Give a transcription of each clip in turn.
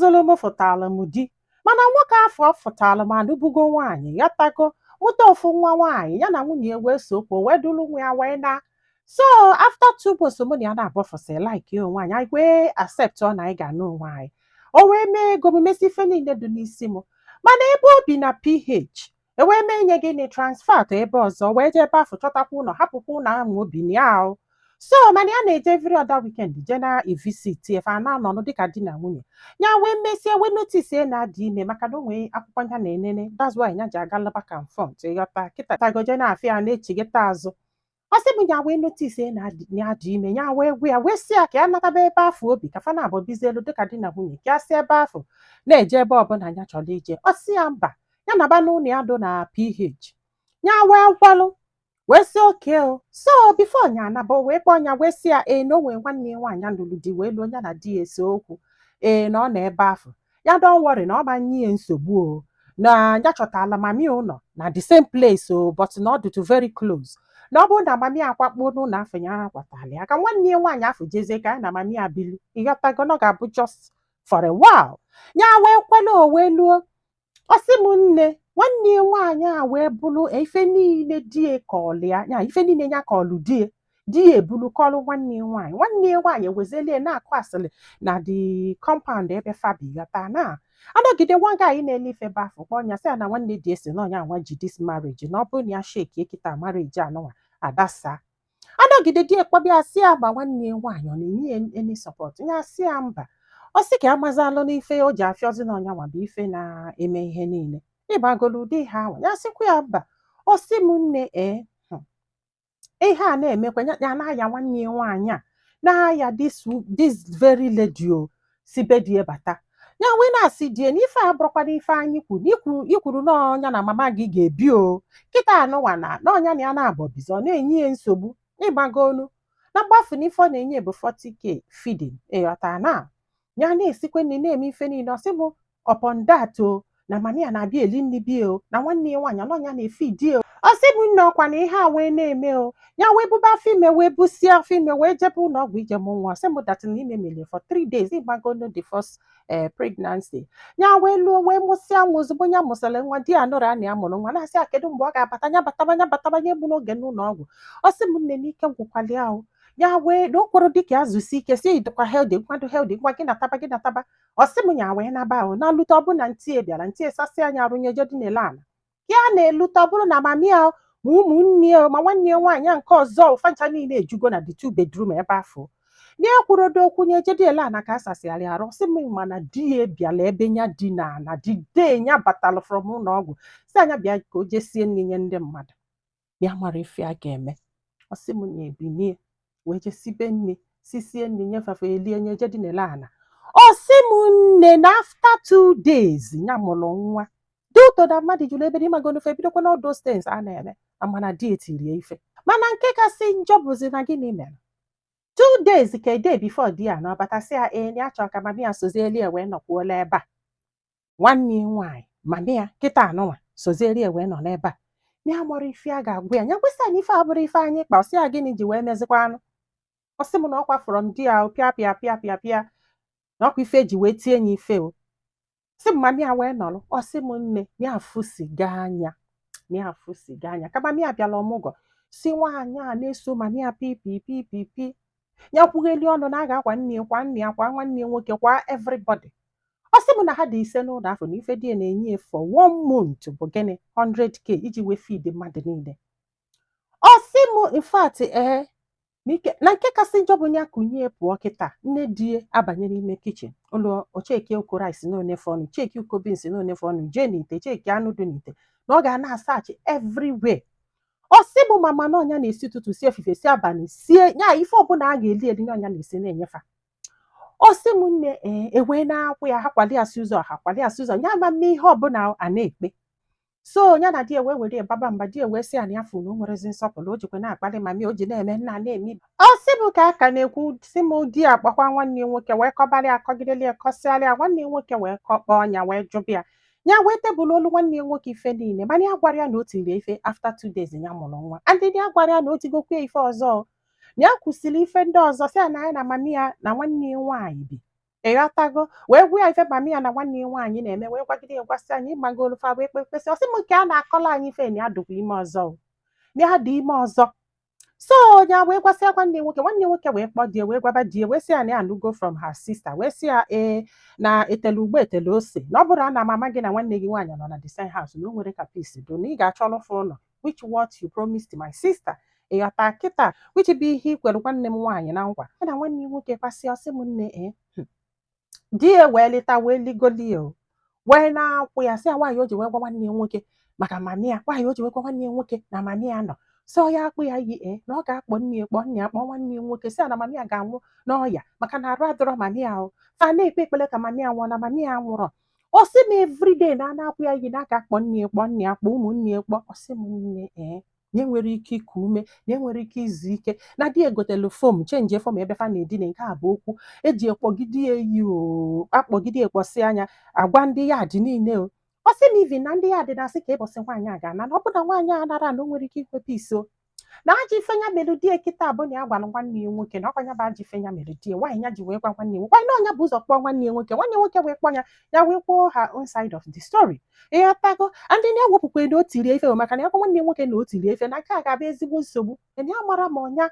zụrụ m fụtalụ m di, mana nwoke afọ ọ fụtalụ m anụbugo nwaanyị, ghọtago, mụta ofu nwa nwaanyị. Ya na nwunye ya wee so okwu, wee duru nwa ya wee na. So after 2 months mụ na ya na-abọfụsị like onwe anyị, anyị wee accept ọ na anyị ga-anụ onwe anyị. O wee mee ego m, mesi ife niile dị n'isi m, mana ebe o bi na PH, e wee mee nye gịnị, transfer to ebe ọzọ, wee jee ebe afọ, chọtakwa ụlọ, hapụkwa ụlọ ahụ o bi na ya o. So mana ya na-eje every other weekend, je na evisit efe a na-anọnụ dịka di na nwunye. Ya wee mesie, wee notice na adị ime, maka na o nwee akwụkwọ ya na-enene. That's why ya ji aga back and front, ịghọta kịta tagoje na-afịa ya na-echigịta azụ. Ọ sị m, ya wee notice na adị ime. Ya wee gwa ya, wee sị ya ka ya nataba ebe afọ obi, ka fa na-abụ bizielu dịka di na nwunye, ka ya si ebe afọ na-eje ebe ọbụla ya chọrọ ije. Ọ sị ya mba, ya naba n'ụlọ ya dị na PH. Ya wee kwalụ, wee sị okay o. So before ya anaba, o wee kpọọ ya, wee sị ya ee, na o nwee nwanne ya nwaanyị lụrụ di, wee lụọ ya na di ya ese okwu, ee, na ọ nọ ebe afọ ya, don't worry, na ọ ma nye ya nsogbu o, na ya chọtala mami ụlọ na the same place o, but na ọ dịtụ very close, na ọ bụrụ na mami akwakpuo n'ụlọ afọ ya kwatala ya, ka nwanne ya nwaanyị afọ jezie ka ya na mami ya bili, ịghọtago, na ọ ga-abụ just for a while. Ya wee kwelu. O wee luo, ọ sị m nne, nwanne ya nwaanyị a wee bụrụ ife niile die kọlụ ya, ya ife niile ya kọlụ die, di ya ebulu kọlụ nwanne ya nwaanyị. Nwanne ya nwaanyị ewezelie na-akụ asịrị na the compound ebe fabi, ghọta na anọgide. Nwa guy na-ele ife ebe afọ kpọọ ya, sị ya na nwanne di esi na ọnya nwa ji this marriage, na ọ bụrụ na ya shake kịta, marriage anụnwa adasa. Anọgide, di ekpọbịa, sị ya ma nwanne ya nwaanyị ọ na-enye ya any support. Ya sị ya mba. Ọ sị ka ya mazalụ n'ife o ji afịọzi na ọnya nwa bụ ife na-eme ihe niile ịgbagolo ụdị ha ahụ. Ya sịkwa ya mba. Ọ sị m nne, ee, ihe a na-emekwa ya, ya na-aya nwanne ya nwaanyị a na-aya this very lady o si be di ya bata. Ya wee na-asị die na ife a bụrụkwana ife anyị kwuru ikwuru n'ọnya na mama gị ga-ebi o kịta anụnwa na n'ọnya na ya na-abọ bizi, ọ na-enye ya nsogbu ịgbagolu na mgbafu na ife ọ na-enye bụ 40K feeding, ịghọta na ya na-esikwe nri, na-eme ife niile. Ọ sị bụ upon that o, na mama ya na-abịa eli nri bie o, na nwanne ya nwaanyị ọnọnya na-efi di o. Ọ sị bụ nne, ọkwa na ihe a wee na-eme o, ya wee buba afọ ime, wee busie afọ ime, wee jebe ụlọ ọgwụ ije mụ nwa. Sị m that na ime melie for 3 days, ịgbagolo the first pregnancy. Ya wee lụọ, wee mụsịa nwa. Ozugbo ya mụsịrị nwa, di ya nụrụ a na ya mụrụ nwa, na-asị ya kedu mgbe ọ ga-abata. Ya bataba, ya bataba, ya egbu n'oge n'ụlọ ọgwụ. Ọ sị m nne, n'ike gwụkwali ahụ ya wee na o kwere dịka ya zụsi ike, si dịkwa healthy, nkwado healthy, ngwa gị nataba, gị nataba. Ọ sị m, ya wee naba ahụ na-alute, ọ bụ na ntie bịara ntie sasị anya arụnye je dị n'ele ala. Ya na-elute, ọ bụrụ na mami ya ma ụmụnne ya ma nwanne ya nwaanyị nke ọzọ ụfancha niile ejugo na the two bedroom ebe afọ. Na-ekwurodo okwu nye je dị ele ala ka a sasịarị arụ. Sị m mana di ya bịala ebe ya dị na ana the day ya batalụ from ụlọ ọgwụ, si anya bịa ka o jesie nri nye ndị mmadụ. Ya mara ife a ga-eme. Ọ sị m na ebinie wee jesibe nri, sisie nri nyefefe, elie, nye je dị n'ele ala. Ọ sị m nne, na after 2 days ya mụrụ nwa dị ụtọ na mmadụ jụrụ ebe n'ịmago nufe bidokwa na all those things a na-eme, mana di etirie ife. Mana nke kasị njọ bụzi na gịnị mere 2 days ka a day before di ya na ọbatasị ya, ee, na ya chọrọ ka mami ya sozieli ya wee nọkwuola ebe a. Nwanne ya nwaanyị, mami ya kịta anụnwa sozieli ya wee nọ n'ebe a. Ya mara ife a ga-agwa ya, ya kwesị anyị ife abụrụ ife anyị kpa. Ọsị ya gịnị ji wee mezikwa anụ. Ọ sị m na ọkwa from di ya pịa pịa pịa pịa pịa, na ọkwa ife eji wee tie ya ife o. Sị m mami ya wee nọrọ. Ọ sị m nne, ya afụsiga anya, ya afụsiga anya ka mami ya bịala ọmụgwọ, si nwaanyị a na-eso mami ya pi pi pi pi pi. Ya kwugheli ọnụ na a ga-akwa nne ya, kwa nne ya, kwa nwanne ya nwoke, kwa everybody. Ọ sị m na ha dị ise n'ụlọ afọ, na ife di ya na-enye ya for one month bụ gịnị, 100K iji wee feed mmadụ niile. Ọ sị m in fact, ee, n'ike na nke kasị njọ bụ ya kụnye pụọ kịta, nne di ya abanye n'ime kitchen ụlọ, ocheki oko rice na onefe ọnụ, cheki uko beans na onefe ọnụ, jee n'ite cheki anụ dị n'ite, na ọ ga na-asachi everywhere. Ọ sị bụ mama na ọnya na-esi ụtụtụ, sie efife, sie abalị, sie ya ife ọbụla a ga-eli eli, na ọnya na-esi na-enyefa. Ọ sị m nne, ee, ewee na-akwụ ya, ha kwali asị ụzọ, ha kwali asị ụzọ, ya ama mme ihe ọbụla a na-ekpe. So ya na di ya wee were baba mba, di ya wee sị ya na ya fụ na o nwerezi nsọpụrụ, o jikwa na-akpali mami, o ji na-eme nna na-eme. Ọ sị m ka a ka na-ekwu, sị m di ya kpọkwa nwanne ya nwoke, wee kọbalị ya, kọgideli ya, kọsịalị ya. Nwanne ya nwoke wee kọkpọọ ya, wee jụbịa ya. Ya wee tebụl olu nwanne ya nwoke ife niile, mana ya gwara ya na o tiri ife after 2 days ya mụrụ nwa, and ya gwara ya na o tigokwa ya ife ọzọ, na ya kwụsịrị ife ndị ọzọ, sị ya na ya na mami ya na nwanne ya nwaanyị bi. Ịghọtago? Wee gwa ya ife mami ya na nwanne ya nwaanyị na-eme, wee gwagide ya, gwasị anyị ịgbagolu fa, wee kpekpesị. Ọsị m nke a na-akọla anyị ife na ya dịkwa ime ọzọ o. Na ya dị ime ọzọ. So ya wee gwasịa nwanne ya nwoke, nwanne ya nwoke wee kpọọ di ya, wee gwaba di ya, wee sị ya na ya anụgo from her sister, wee sị ya ee, na etele ugbo etele ose, na ọ bụrụ na mama gị na nwanne gị nwaanyị nọ na the same house, na o nwere ka peace do, na ị ga-achọrọ fụ ụlọ, which what you promised my sister. Ịghọta kịta? Which bụ ihe i kwere nwanne m nwaanyị na nkwa. Ya na nwanne ya nwoke kwasịa. Ọsị m nne, ee, di ya wee leta, wee ligoli ya o, wee na-akwụ ya, sị ya nwaanyị o ji wee gwa nwanne ya nwoke maka mami ya, nwaanyị o ji wee gwa nwanne ya nwoke na mami ya nọ so ya akpụ ya yi, ee, na ọ ga-akpọ nne ya, kpọọ nne ya, kpọọ nwanne ya nwoke, sị ya na mami ya ga-anwụ n'ọya, maka na arụ adịrọ mami ya o. Fa na-ekpe ekpere ka mami ya nwụọ, na mami ya nwụrọ. Ọ sị m everyday na a na-akwụ ya iyi na a ga-akpọ nne ya, kpọọ nne ya, kpọọ ụmụnne ya, kpọọ. Ọ sị m nne, ee, na enwere ike iku ume, na enwere ike izu ike, na di egotelu foam, change foam ebe fa na-edina. Nke a bụ okwu eji ekpọgide ya eyi o, akpọgide ekpọsị anya, agwa ndị ya dị niile o. Ọ sị m even na ndị ya dị na-asị ka ịbọsị nwaanyị a ga-ana, na ọ bụ na nwaanyị a nara, na o nwere ike ikwe peace o. Na ajọ ife ya mere di kịta bụ na ya gwara nwanne ya nwoke na ọkwa ya bụ ajọ ife ya mere di nwaanyị ya ji wee gwa nwanne ya nwoke, nwaanyị na ọnya bụ ụzọ kpọọ nwanne ya nwoke, nwanne ya nwoke wee kpọọ ya, ya wee kwuo her own side of the story. Ịghọtago? Ndị na-ewepụkwa na o tiri efe o, maka na ya gwa nwanne ya nwoke na o tiri efe, na nke a ga-abụ ezigbo nsogbu. Na ya mara ma ọnya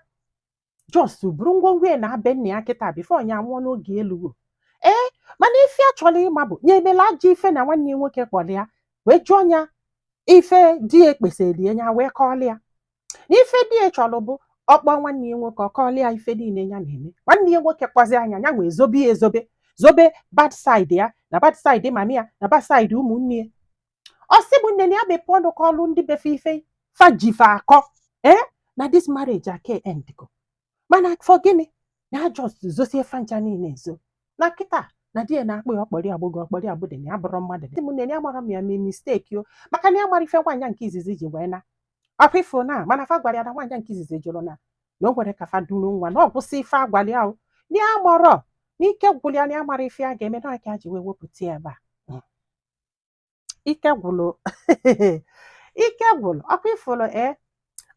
just buru ngwongwo ya na be nna ya kịta before ya nwụọ n'oge elugo. Ee, mana ife a chọrọ ịma bụ ya emela ajọ ife na nwanne ya nwoke kpọrọ ya wee jụọ ya ife di ya ekpesịrị ya, wee kọọlụ ya na ife di ya chọrọ bụ ọkpọ nwanne ya nwoke, ọ kọọlụ ya ife niile ya na-eme. Nwanne ya nwoke kpọzi anya ya wee zobe ya, ezobe zobe bad side ya na bad side mami ya na bad side ụmụnne ya. Ọ sị bụ nne na ya mepee ọnụ kọọlụ ndị befe ife fa jife akọ, ee, na this marriage aka end go. Mana for gịnị na just zosie fancha niile ezo na kịta na di ya na-akpọ ya ọkpọrọ agbụghị ọkpọrọ agbụdị, na ya bụrụ mmadụ dị m nne ya mara m ya mee mistake o, maka na ya mara ife nwaanyị nke izizi ji wee na akwa ifo na, mana fa gwara ya na nwaanyị nke izizi jụrụ na o nwere ka fa duru nwa na ọ kwụsị ife agwali ya o, na ya marọ n'ike gwụrụ ya, na ya mara ife a ga-eme na aka ji wee wepụta ya ebe a. Ike gwụrụ, ike gwụrụ ọkwa ifụrụ. Ee,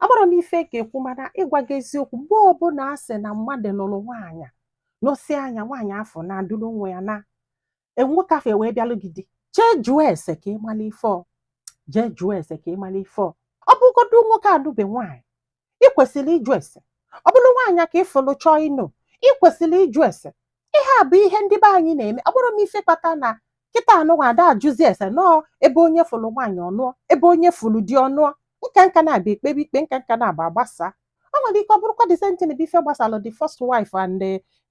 amara m ife ga-ekwu, mana ịgwa gị eziokwu, mgbe ọbụla a sị na mmadụ nụrụ nwaanyị, nụsị anya nwaanyị afọ na-adụrụ nwa ya na nwoke afọ wee bịalụ gị di, jee jụọ ese ka ị mara ife ọ, jee jụọ ese ka ị mara ife ọ. Ọ bụgodu nwoke anụbe nwaanyị, ị kwesịrị ịjụ ese. Ọ bụrụ nwaanyị ka ị fụrụ chọọ ịnụ, ị kwesịrị ịjụ ese. Ihe a bụ ihe ndị be anyị na-eme. Ọ bụrụ m ife kpata na kịta anụnwa ada ajụzi ese nọọ, ebe onye fụrụ nwaanyị ọnụọ, ebe onye fụrụ di ọnụọ, nka nka na-abịa ekpebe ikpe, nka nka na-agba agbasa. O nwere ike ọ bụrụkwa the same thing bụ ife gbasalụ the first wife and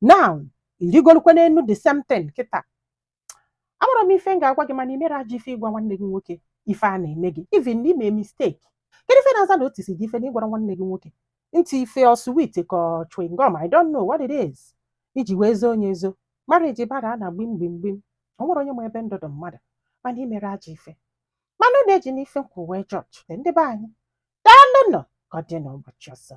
now irigolukwe n'enu the same thing kịta. Amara m ife m ga-agwa gị, mana imere ajọ ife ịgwa nwanne gị nwoke ife a na-eme gị. Even na ime mistake, kedu ife na-aza na o tisi gị ife na ịgwara nwanne gị nwoke ntị ife ọ sweet ka ọ chewing gum, I don't know what it is, iji wee zoo onye ezo marriage bara na gbim gbim gbim. O nwere onye ma ebe ndụ dị mmadụ, mana imere ajọ ife, mana ọ na-eji n'ife nkwụ wee jọji ndị be anyị. Daalụ nọ, ka ọ dị n'ụbọchị ọzọ.